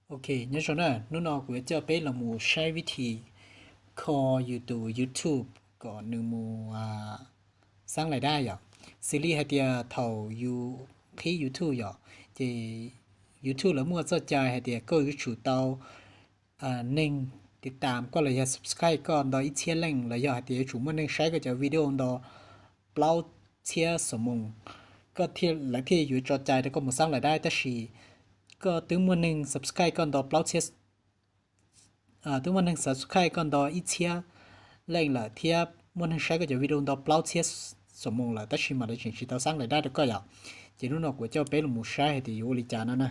Ok, nyob zoo na, hnub no kuv yuav coj peb los mus saib vib thi kho yus tus YouTube kom nws mus xab lais dab yom. Xws li hais tias thaum yus qhib YouTube yom, ces YouTube lawv muaj txoj cai hais tias koj yuav tsum tau neeg tiv tam koj los yog subscribe koj nto ib txhiab leej los yog hais tias yuav tsum muaj neeg saib koj cov video nto plaub txhiab xuab moos, koj, lawv thiaj yuav tso cai rau koj mus xab lais dab. Tab sis koj twb muaj neeg subscribe koj nto plaub txhiab, twb muaj neeg subscribe koj nto ib txhiab leej lawm thiab muaj neeg saib koj cov video nto plaub txhiab xuab moos lawm tab sis mas lawv tseem tsis tau xab lais dab rau koj yom. Ces hnub no kuv coj peb los mus saib hais tias yuav ua li cas no na.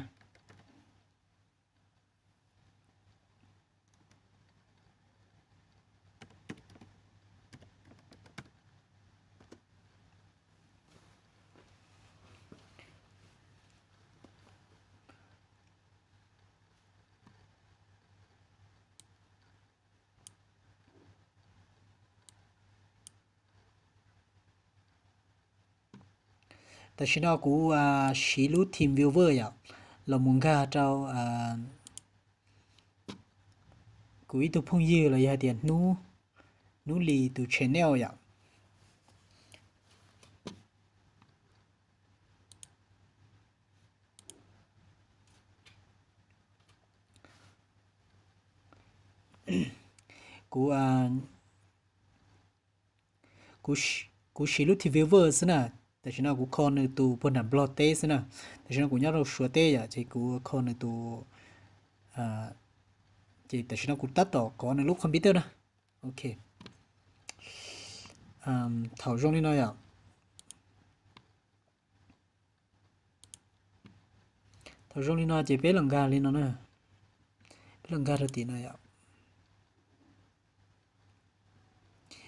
Tam sim no kuv siv lub TeamViewer yom, los mus nkag rau kuv ib tug phooj ywg los yog hais tias Hnub, Hnub Lis tus channel yom. Kuv, kuv siv lub TeamViewer xwb na. Tam sim no kuv kho nws tus puag nram Nplog teb xwb na. Tam sim no kuv nyob rau Suav teb yom, ces kuv kho nws tus, ces tam sim no kuv tab tom kov nws lub computer na. Ok. Thaum zoo li no yom. Thaum zoo li no ces peb los nkag li no na. Peb los nkag rau tim no yom.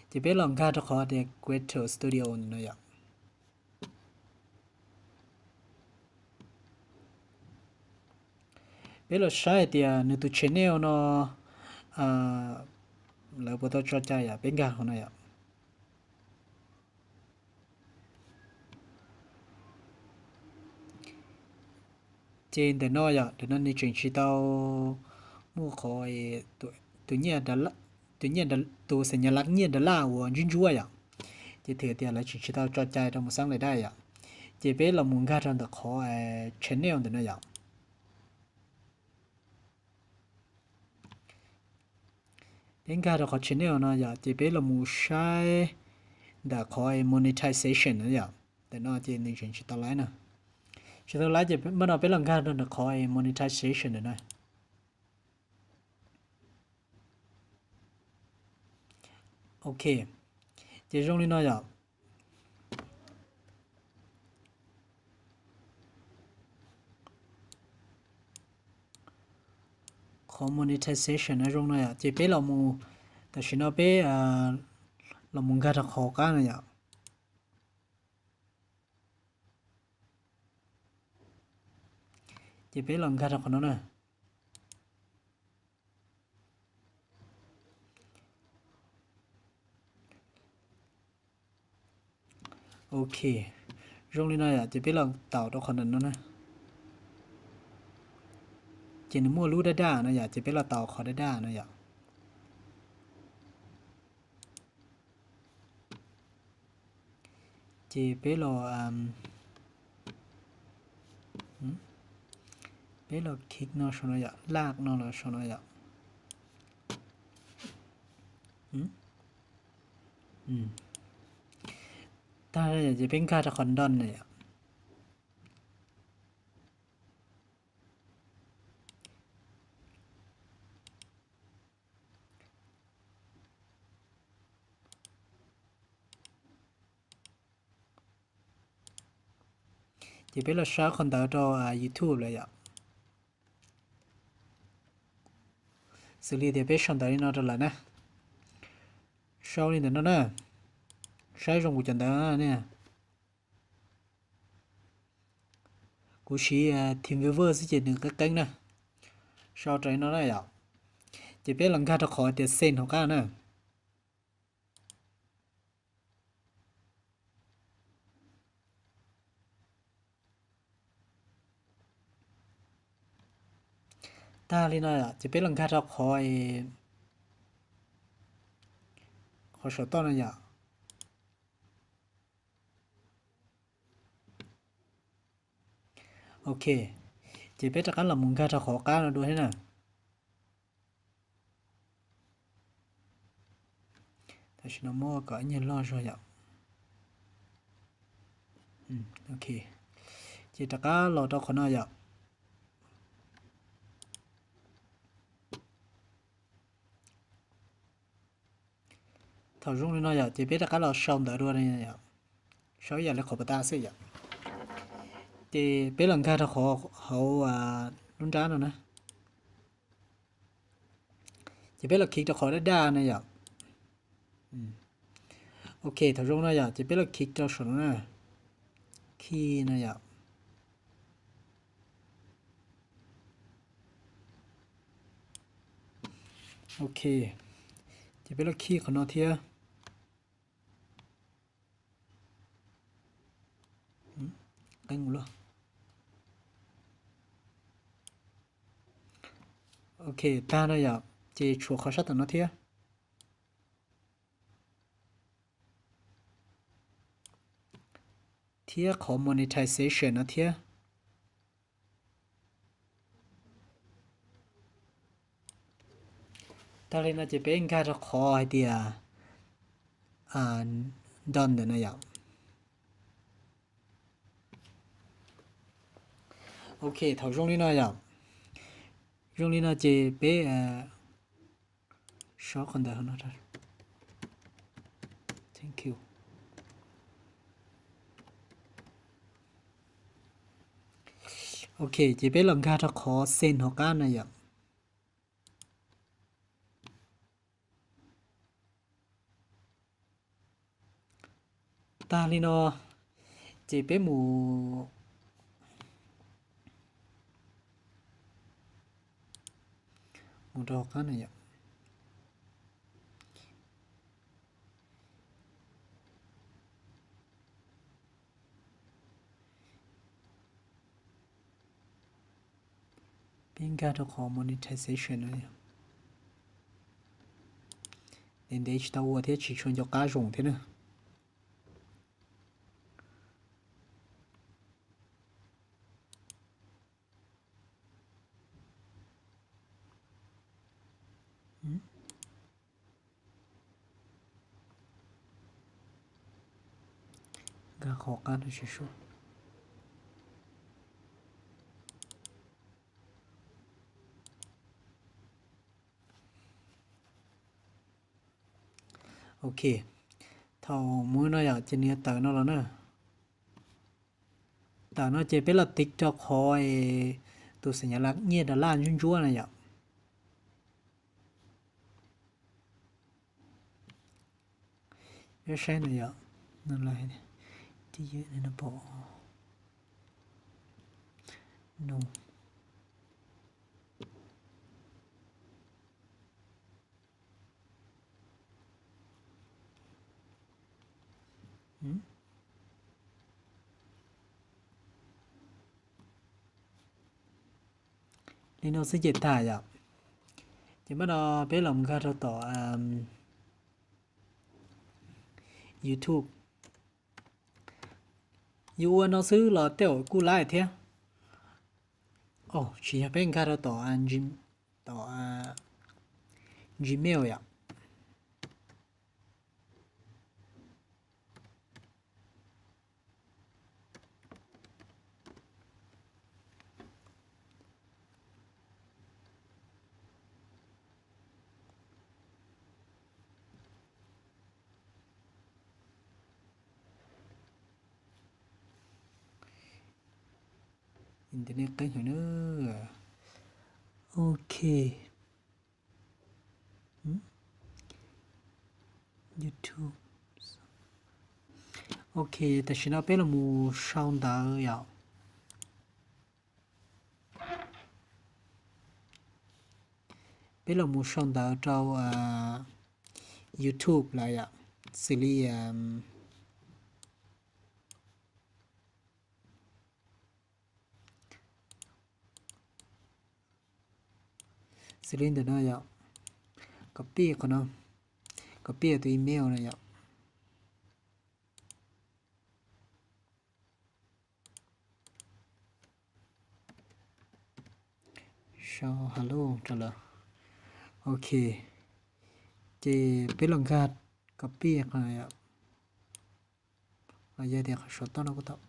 Ces peb los nkag rau qhov tias Creator Studio no yom. Peb los saib hais tias nws tus channel no lawv puas tau tso cai yom, peb nkag qhov no yom. Ces ntawm no yom, ntawm no nws tseem tsis tau muaj qhov tus nyiaj, tus nyiaj, tus xas nyas laj nyiaj dollar uas ntsuab ntsuab yom. Ces thwm tias lawv tseem tsis tau tso cai rau mus xab lais dab yom. Ces peb los mus nkag rau ntawm qhov channel ntawm no yom. Peb nkag rau qhov channel no yom, ces peb los mus saib ntawm qhov monetization no yom. Ntawm no ces nws tseem tsis tau laib na. Tsis tau laib ces npaj no peb los nkag rau ntawm qhov monetization ntawm no. Ok, ces zoo li no yom. Qhov monetization no zoo no yom, ces peb los mus, tam sim no peb los mus nkag rau qhov qab no yom. Ces peb los nkag rau qhov no na. Ok, zoo li no yom, ces peb los taus rau qhov ntawm no na. Ces nws muaj lub daj daj no yom, ces peb los taus qhov daj daj no yom. Ces peb los, peb los click no saum no yom, laj no los saum no yom. Tag ces peb nkag rau qhov done no yom. Ces peb los saib qhov ntawd rau YouTube lawm yom. Xws li tias peb sau ntawv li no rau lawm na. Sau li ntawm no na. Saib zoo kuv cov ntawv ne. Kuv siv TeamViewer xwb ces nws qeeb qeeb na. Sau rau li no na yom. Ces peb los nkag rau qhov tias send hauv qab na. Tag li no yom, ces peb los nkag rau qhov, qhov saum toj no yom. Ok, ces peb rov qab los mus nkag rau qhov qab no dua thiab na. Tam sim no muab kom ib nyuag loj zog yom. Ok, ces rov qab los rau qhov no yom. Thaum zoo li no yom, ces peb rov qab los sau ntawv dua, sau ib yam li qhov pas tas xwb yom. Ces peb los nkag rau qhov hauv lub nrab no na. Ces peb los khiv rau qhov daj daj na yom. Ok, thaum zoo no yom, ces peb los khiv rau saum no na. Khi no yom. Ok, ces peb los khi qhov no thiab. Qeeb ua luaj. Ok, tag no yom, ces tshuav qhov sab tom no thiab. Thiab qhov monetization no thiab. Tag li no ces peb nkag rau qhov hais tias done ntawm no yom. Ok, thaum zoo li no yom, zoo li no ces peb sau qhov ntawv no. Thank you. Ok, ces peb los nkag rau qhov send hauv qab no yom. Tag li no, ces peb mus, mus rau hauv qab no yom. Peb nkag rau qhov monetization no. Ntev ntev tsis tau ua thiab tsis tshua nco qab zoo thiab na. Nkag qhov qab no seb. Ok, thaum mus no yom ces nws yuav tawm no los na. Tawm no ces peb los tiv rau qhov tus xeem nyas las nyiaj dollar ntsuab ntsuab na yom. Website no yom, no lawm, twb ywm no pom no. Li no xwb ces tag yom. Ces mam no peb los nkag rau tom YouTube. Yus ua no xwb los tej zaum kuj laib thiab. Tsis yog, peb nkag rau tom, tom Gmail yom. Internet qeeb heev na. Ok. YouTube. Ok, tam sim no peb los mus sau ntawv yom. Peb los mus sau ntawv rau YouTube lawm yom. Xws li Xws li ntawm no yom, copy qhov no, copy tus email no yom. Sau hello rau lawm. Ok, ces peb los nkag copy qhov no yom, los yog tias qhov saum toj no kuj tau.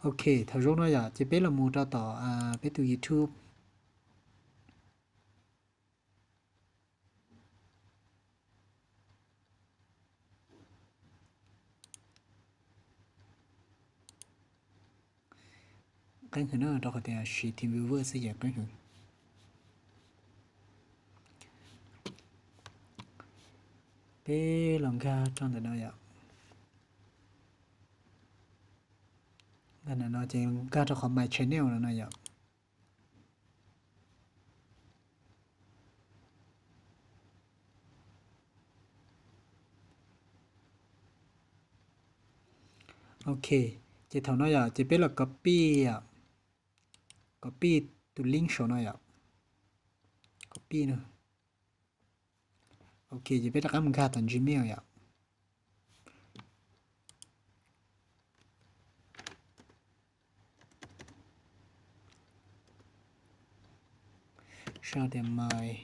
Ok, thaum zoo no yom, ces peb los mus rau tom peb tus YouTube. Qeeb heev na, rau qhov tias siv TeamViewer xwb ces qeeb heev. Peb los nkag rau ntawm no yom. Nkag ntawm no ces nkag rau qhov My Channel no no yom. Ok, ces thaum no yom, ces peb los copy, copy tus link saum no yom. Copy no. Ok, ces peb rov qab mus nkag tom Gmail yom. Sau tias my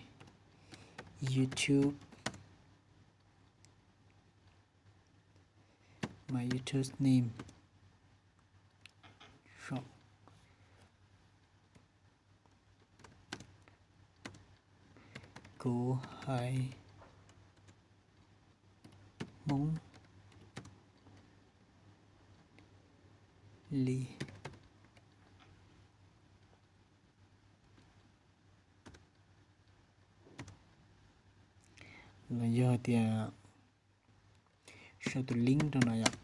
YouTube, my YouTube name. Kuv haiv Hmoob li. Los yog tias sau tus link rau no yom.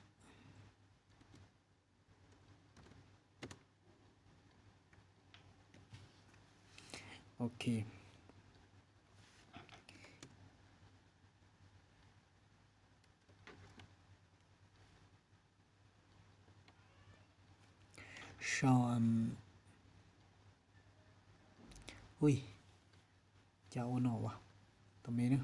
Ok. Sau, ui, cas ua no ua tau me na.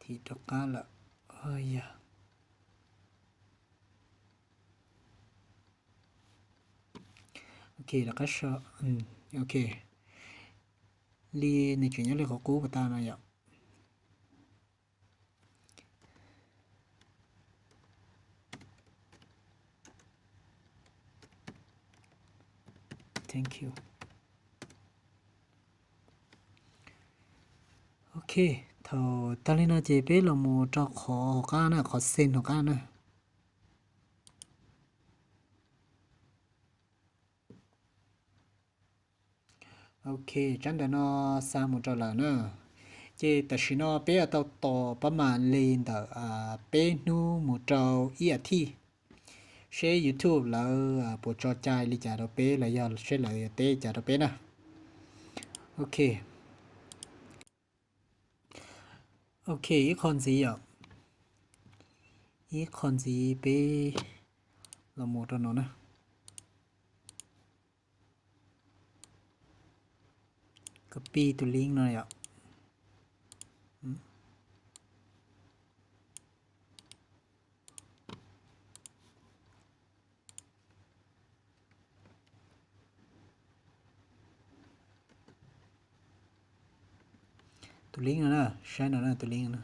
Thim rov qab lawm. Yog. Ok, rov qab sau. Ok. Li nws tseem nyob li qhov qub pas tas no yom. Thank you. Ok, thaum tag li no ces peb los mus rau qhov hauv qab na, qhov send hauv qab na. Ok, tsab ntawv no xa mus rau lawm na. Ces tam sim no peb yuav tau tos pab mam li ntawm peb hnub mus rau ib as thiv, seb YouTube lawv puas tso cai li cas rau peb los yog seb lawv yuav teb cas rau peb na. Ok. Ok, ib qho ntxiv yom. Ib qho ntxiv peb los mus rau no na. Copy tus link no yom. Tus link no na, saib no na, tus link no.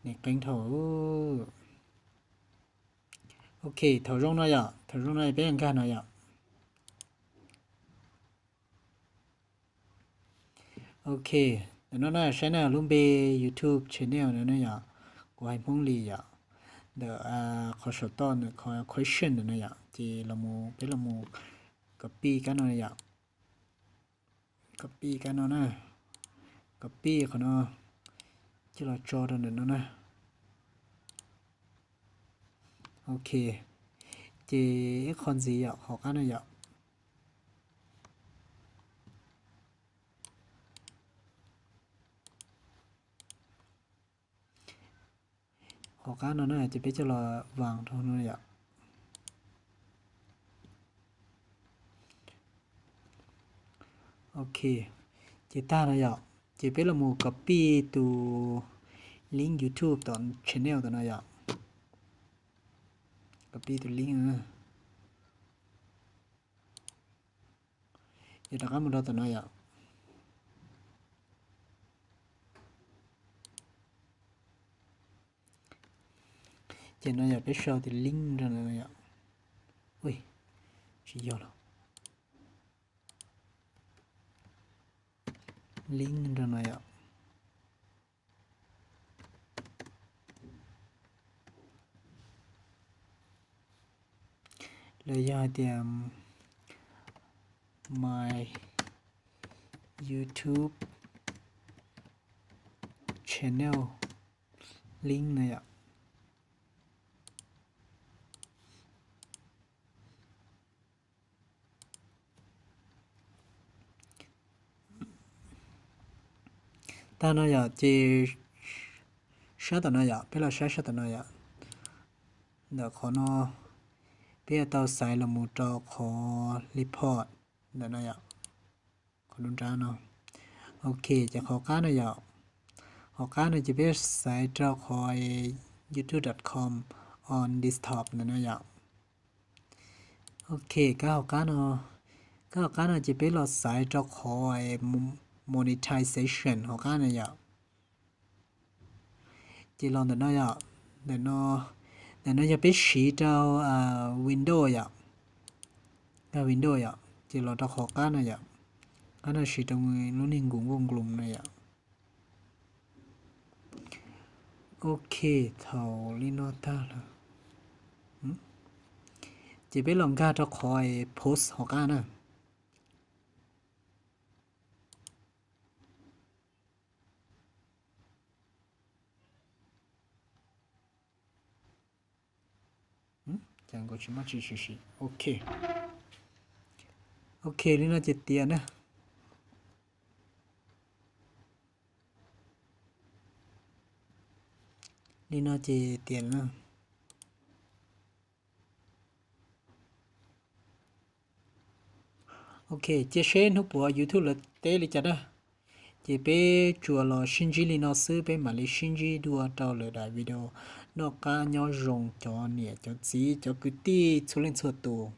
Nws qeeb dhau. Ok, thaum zoo no yom, thaum zoo no peb nkag no yom. Ok, ntawm no na saib na, lub npe YouTube channel no na yom, kuv hais Hmoob li yom. Ntawm qhov saum toj ntawm qhov question ntawm no yom, ces los peb los mus copy kab no yom. Copy kab no na, copy qhov no coj los tso rau ntawm no na. Ok, ces ib qho ntxiv yom, hauv qab no yom. Hauv qab no na ces peb coj los vas rau no yom. Ok, ces tag no yom, ces peb los mus copy tus link YouTube tom channel tom no yom. Copy tus link na. Ces rov qab mus rau tom no yom. Ces no yog peb sau tus link rau no yom. Ui, tsis yog los. Link rau no yom. Los yog hais tias my YouTube channel link no yom. Tag no yom, ces sab tom no yom, peb los saib sab tom no yom. Ntawm qhov no peb yuav tau xaiv los mus rau qhov report ntawm no yom, qhov nruab nrab no. Ok, ces qhov qab no yom, qhov qab no ces peb xaiv rau qhov youtube dot com on desktop ntawm no yom. Ok, kab hauv qab no, kab hauv qab no ces peb los xaiv rau qhov monetization hauv qab no yom. Ces los ntawm no yom, ntawm no, ntawm no yog peb siv rau Windows yom, Windows yom, ces los rau qhov qab no yom, qab no siv rau lub niag nkus nkuj nklus no yom. Ok, thaum li no tag lawm, ces peb los nkag rau qhov post hauv qab na. Cas nkaus tsis muaj tsis siv. Ok, ok, li no ces tiav na. Li no ces tiav na. Ok, cia seb hnub puav YouTube lawv teb li cas na. Ces peb tsuas los sib ntsib li no xwb, peb mam li sib ntsib dua rau lwm daim video. Noj qab nyob zoo cov niam cov txiv cov kwv tij txhua leej txhua tus.